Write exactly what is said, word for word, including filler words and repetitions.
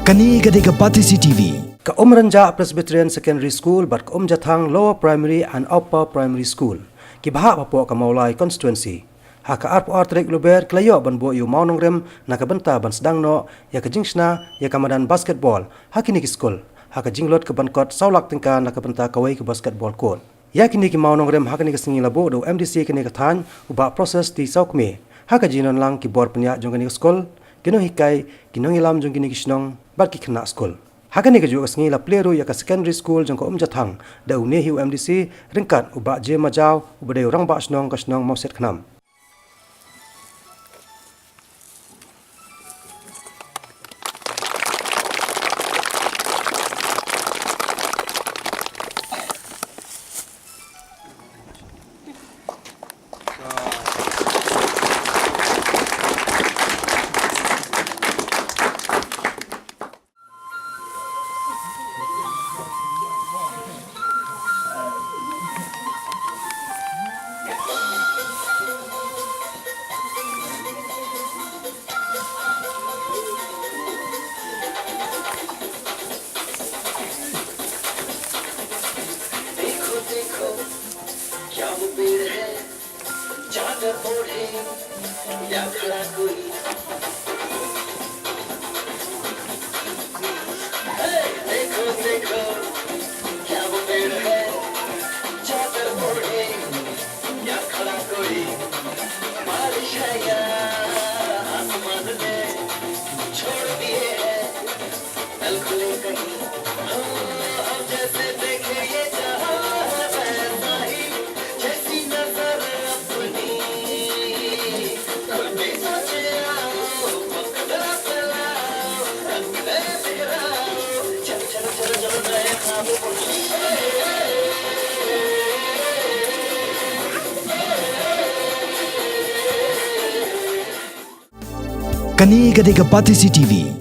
Kane ka dei ka Batesi T V. Ka Umrynjah Presbyterian Secondary School bad ka Umjathang Lower Primary and Upper Primary School ki bhah hapoh ka Mawlai Constituency. Ha ka arphew ar tarik Lber ki la ïoh ban buh ïa u mawnongrim na ka bynta ban sdang noh ïa ka jingshna ïa ka madan basketball ha kine ki skul, ha ka jinglut ka ban kot saw lak tyngka na ka bynta kawei ka basketball court. Ïa kine ki mawnongrim ha kane ka sngi la buh da u M D C kane ka thaiñ, u Bah Proses T Sawkmie, ha ka jingdon lang ki bor pynïaid jong kane ka skul, ki nonghikai, ki nongïalam jong kine ki shnong bad ki khynnah skul. Ha kane kajuh ka sngi la plie ruh ïa ka secondary school jong ka Umjathang da une hi u M D C ryngkat u Bah J Majaw, uba dei u rangbah shnong ka shnong Mawsiat Khnam. देखो देखो क्या वो पेड़ है, चादर ओढ़े या खड़ा कोई। हे, देखो देखो क्या वो पेड़ है, चादर ओढ़े या खड़ा कोई। बारिश है या आसमान ने छोड़ दिए हैं। Kane ka dei ka Batesi T V.